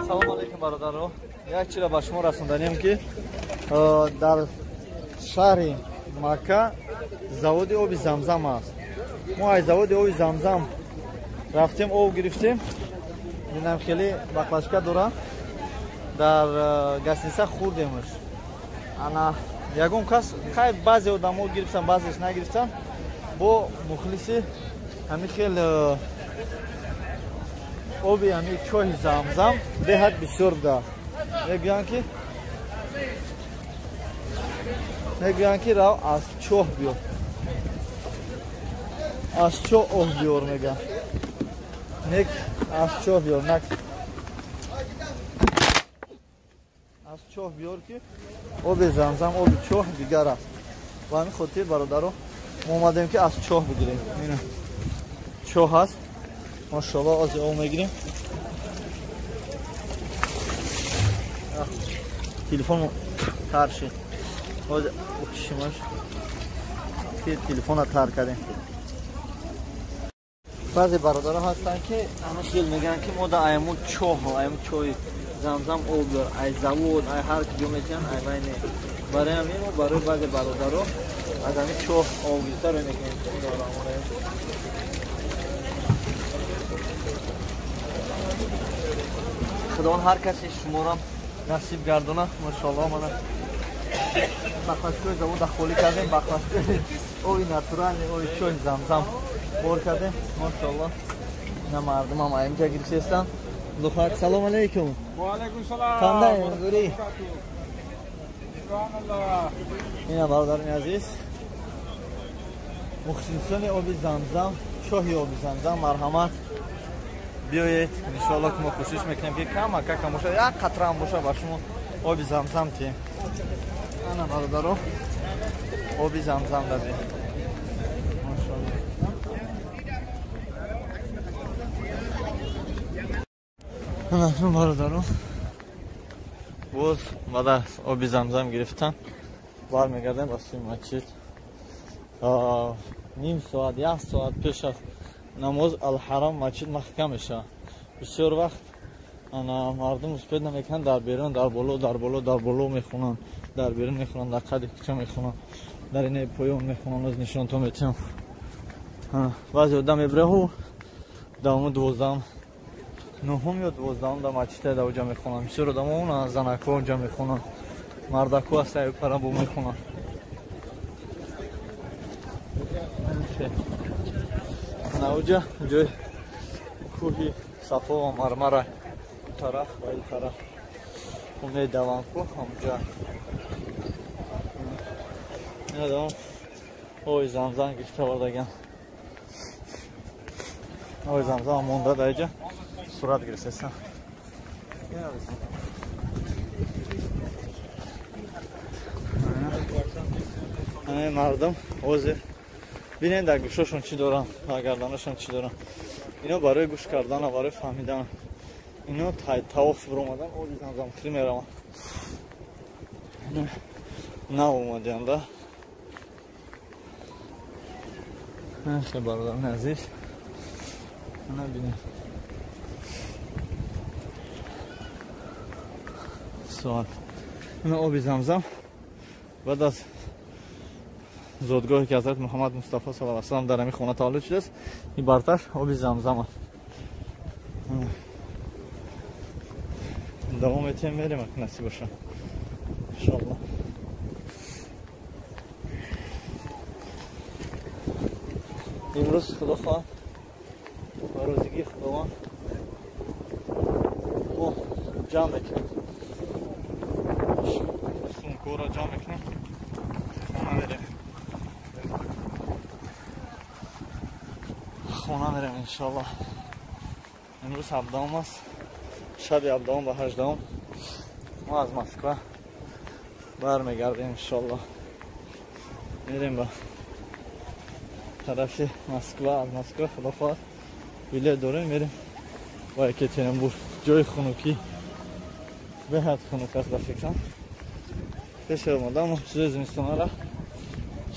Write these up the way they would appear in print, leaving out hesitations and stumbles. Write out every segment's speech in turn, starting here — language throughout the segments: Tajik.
Салом алейкум, бародаро. Як чизро ба шумо расонданем, ки дар шаҳри Макка заводи оби Замзам аст. Мо аз заводи оби Замзам рафтем, об гирифтем. Бинам, хеле баклажка дора. Дар гостиница хӯрдемш. Ана ягон кас, хай, баъзе одамо гирифтан, баъзеш нагирифтан. Бо мухлиси ҳамин хел оби ҳамин чоҳи Замзам беҳад бисёр буда. Мегӯянд, ки рав, аз чоҳ биёр, аз чоҳ об биёр, мегӯянд. Нек, аз чоҳ биёр, нак, аз чоҳ биёр, ки оби Замзам, оби чоҳ дигар аст. Ба ҳамин хотир, бародаро, мо омадем, ки аз чоҳ бигирем. Ина чоҳ ҳаст, машоалло, ози об мегирем. Телефон тар шид, ҳозир укишимаш, ки телефона тар кардем. Баъзе бародаро ҳастанд, ки ҳама хел мегӯянд, ки мо да айму чоҳ, айму чоҳи Замзам об биёр, ай завод, ай ҳар куҷо метиҳанд, ай вай не. Барои ҳамин мо барои баъзе бародаро аз ҳамин чоҳ об гирифта рӯй мекунем. Худованд ҳар касе шуморо насиб гардона. Машоалло, мана баклажкои завода холӣ кардем, баклажкои оби натуральный, оби чоҳи Замзам бор кардем. Машоалло, ина мардумам аинҷа гирифтестанд. Лухак, салом алейкум. Қандай, гури? Ина, бародарони азиз, мухлисони оби Замзам, чоҳи оби Замзам, марҳамат, биёед. Иншоалло, ки мо кӯшиш мекунем, ки камака кам боша, як қатраам боша, ба шумо оби Замзам тиҳем. Ана, бародаро, оби Замзам дадем. Машоалло. Ана, бародаро, боз баъд аз оби Замзам гирифтан бармегардем ба сӯи масҷид. Ним соат, як соат пеш аз намоз Алҳарам масҷид маҳкам мешавад. Бисёр вақт ана мардум успеть намекунанд, дар берун, дар боло, дар боло, дар боло мехонанд, дар берун мехонанд, дар қади кӯча мехонанд, дар инаи поён мехонанд. Оз нишонтон метиҳам. Баъзе одам мебираҳу давому 12-ам, нуҳум ё 12-ам дар масҷида дар оҷа мехонанд. Бисёр одамо, занакҳо онҷа мехонанд, мардакҳо аз саи парабо мехонанд. Наоҷа ҷои кӯҳи Сафо ва Мармара, тараф ва ин тараф медаванд ку ҳамҷа. Инадам оби Замзам гирифта овардаган. Оби Замзам монда дар иҷа сурат гирифтесан. Ҳамаи мардум ҳозир бинед, дар гӯшошон чӣ доранд, дар гарданашон чӣ доранд. Ино барои гӯш кардана, барои фаҳмидан. Ино тавоф биромадан, оби Замзамхӯрӣ мераванд. Нав омадиам да. Хе, бародарони азиз, ана бинед, соат. Ина оби Замзам баъд аз зодгоҳе, ки ҳазрат Муҳаммад Мустафо саллаллоҳу алайҳи васаллам дар ҳамин хона таваллуд шудааст, ин бартар оби Замзам аст. Давом метиҳем, мерем, ак насиб боша, иншоалло. Имрӯз, худо хоҳад, ба розигии Худованд мо ҷамъ мекунем, сумкоро ҷамъ мекунем, хона мерем, хона мерем, иншоалло. Имрӯз 17-ум аст, шаби 17-ум ба 18-ум мо аз Москва бармегардем, иншоалло. Мерем ба тарафи Москва. Аз Москва, худо хоҳад, билет дорем, мерем ба Екатеринбург, ҷои хунукӣ. Беҳад хунук аст, ба фикрам. Пеши омадам чизои зимистонара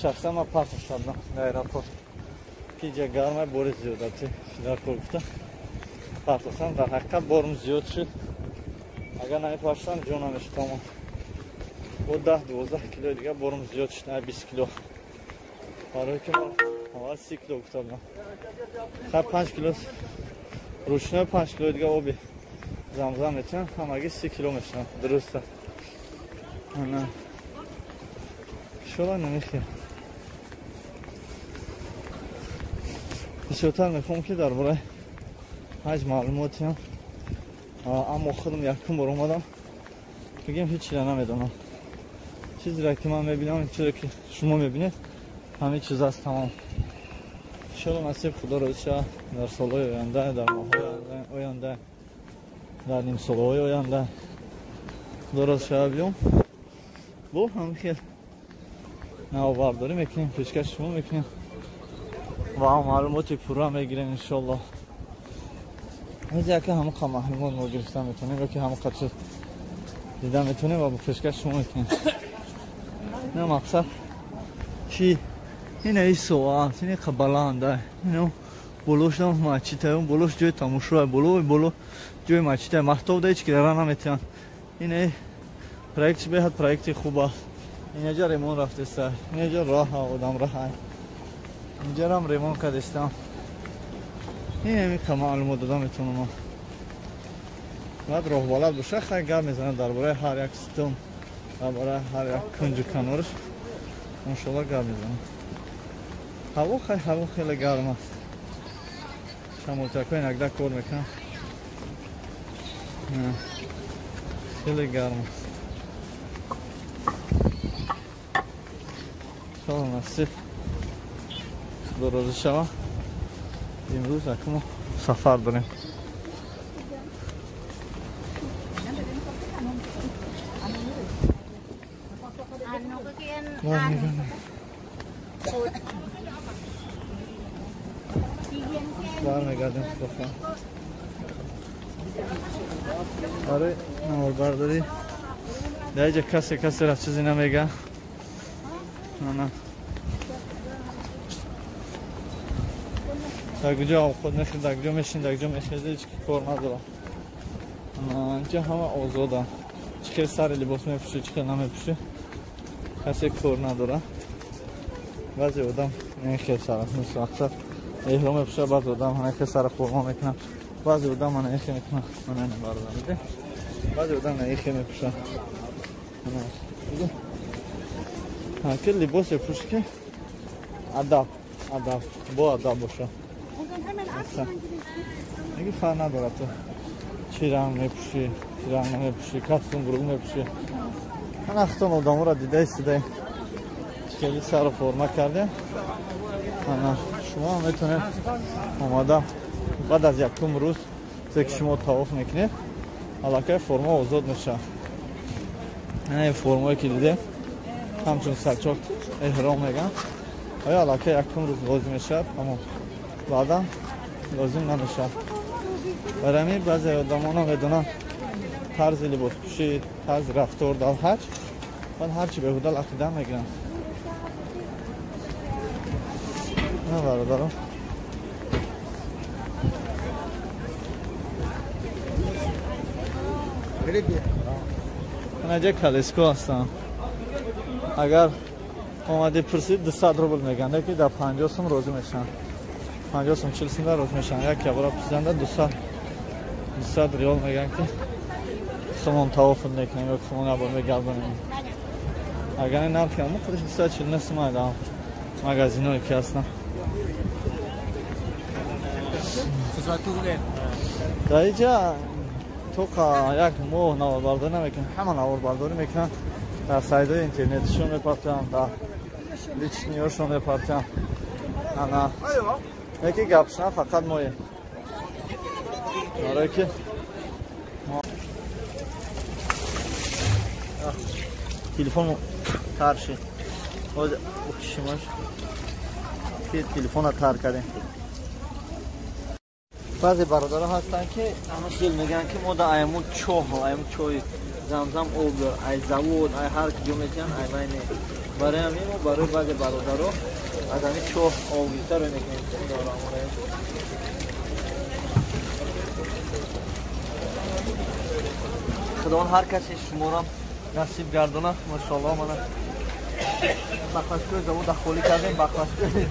шахсан ман партоф кардам дар аэропорт, ки ҷа гармай, бори зиёдати дар кор гуфта партофтам. Дар ҳақиқат борум зиёд шуд. Агар намепарсам ҷо намешад тамом. Бо 10-12 килои дига борум зиёд шуд, 20 кило. Барои ки мо аввал 30 кило гуфта будам. Хай 5 кило рӯшнои 5 килои дига оби замзам метиҳам, ҳамагӣ 30 кило мешавад. Дуруст аст. Ана. Иншоллоҳ намехӯрем. Бисёртар мехоҳам ки дар бораи ҳаҷ маълумот диҳам, аммо худам якум бор омадам, бигем ҳеҷ чиза намедонам. Чизеро ки ман мебинам, чизе ки шумо мебинед, ҳамин чиз аст тамом. Иншоллоҳ насиб Худо розӣ шавад дар солҳои оянда, дар моҳҳои оянда, дар нимсолаҳои оянда Худо розӣ шавад биём. Бо ҳамин хел навбардорӣ мекунем, пешкаш шумо мекунем ва маълумоти пурра мегирем иншоллоҳ. Аз яке ҳамон қа маълумот мо гирифта метавонем ё ки ҳамон қа чиз дида метавонем ва пешкаш шумо мекунем. На мақсад чи ина ин соат, ин қа баланда, ино болошам масҷид, болош ҷои тамошо, боло боло ҷои масҷид, маҳтоб да ҳеҷ ки ра наметиҳанд. Ин проект беҳад проекти хуб аст. Инҷа ремон рафтеста, инҷа роҳ одам роҳ, инҷарам ремон кардестам. Ин ҳамин қа маълумот дода метавонам. Баъд роҳбалад боша, хай гап мезанад дар бораи ҳар як ситум, дар бораи ҳар як кунҷу канораш иншоллоҳ гап мезанад. Ҳаво хай ҳаво хеле гарм аст. Шамолчакҳо инакда кор мекунанд. Хеле гарм аст. Иншоллоҳ насиб Худо розӣ шавад. Имрӯз акмо сафар дорем. Бармегардем худохон. Барои наворбардорӣ дар инҷа касе касеро чизе намега. Ана дар куҷо овқот мехӯред, дар куҷо мешинед, дар куҷо мехезед, ҳеҷ ки кор надорад. Инҷа ҳама озоданд. Чӣ хел сари либос мепӯшӣ, чӣ хел намепӯшӣ, касе кор надорад. Баъзе одам ин хел сара мақсад эҳром мепӯшад, баъзе одам ин хел сара хурмо мекунад, баъзе одам мана ин хел мекунад, мана ин бародар диде, баъзе одам ин хел мепӯшад. Ки либосе пӯшӣ ки адаб, адаб, бо адаб бошад. Диге фарқ надорад ту чӣ ранг мепӯшӣ, чӣ ранг намепӯшӣ, кастюм буруг мепӯшӣ. Ман ахтон одаморо дида истодаем, хеле сару форма кардем. Ана шумо ҳам метавонед омада баъд аз якум рӯз ки шумо тавоф мекунед, аллакай форма озод мешавад. Ана ин формое ки дидем, ҳамчун сачоқ эҳром мегӯянд, оё аллакай якум рӯз лозим мешавад, аммо баъдан лозим намешавад. Барои ҳамин баъзе одамон намедонанд тарзи либоспӯшӣ, тарзи рафтор дар ҳаҷ, баъд ҳарчи беҳуда лақида мегиранд. На бародарон, анаҷа калеско ҳастанд. Агар омадӣ пурсид 200 рубл мегӯянд, ки дар 50 сум розӣ мешаванд. 50 сум 40 сум дар розӣ мешаванд. Як ябора пурсиданда 200 риол мегӯянд, ки хумон тавоф мекунем ё хумон ябор мегардонем. Агар ин нархи ҳамон худаш 249 сум дар магазинҳое ки ҳастанд. Дар инҷа тоқа як моҳ наворбардорӣ намекунанд, ҳама наворбардорӣ мекунанд. Дар сайтҳои интернетишон мепартоянд, дар личниҳошон мепартоянд. Ана яке гапшна фақат моем. Барое ки телефон тар шид. Ҳозир укишимаш ки телефонро тар кардем. Баъзе бародарон ҳастанд ки ҳамон хел мегӯянд ки мо дар аймун чоҳ, аймун чоҳи замзам об дор, ай завод, ай ҳар куҷо метиҳанд, ай вай не. Барои ҳамин мо барои баъзе бародаро аз ҳамин чоҳ об гирифта рӯй мекунем. Худованд ҳар касе шуморо насиб гардонад. Машоаллоҳ, мана баклажкои завода холӣ кардем, баклажкои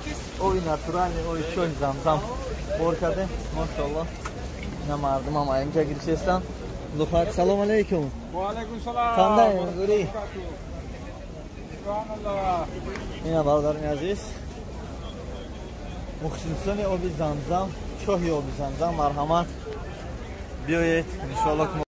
оби натуральный, оби чоҳи Замзам бор кардем. Машоаллоҳ, ина мардумам аинҷа гирифтестанд. Луфат, салом алейкум. Ва алейкум салом. Қандай, гури? Ина, бародарони азиз, мухлисони оби Замзам, чоҳи оби Замзам, марҳамат, биёед, иншоаллоҳ.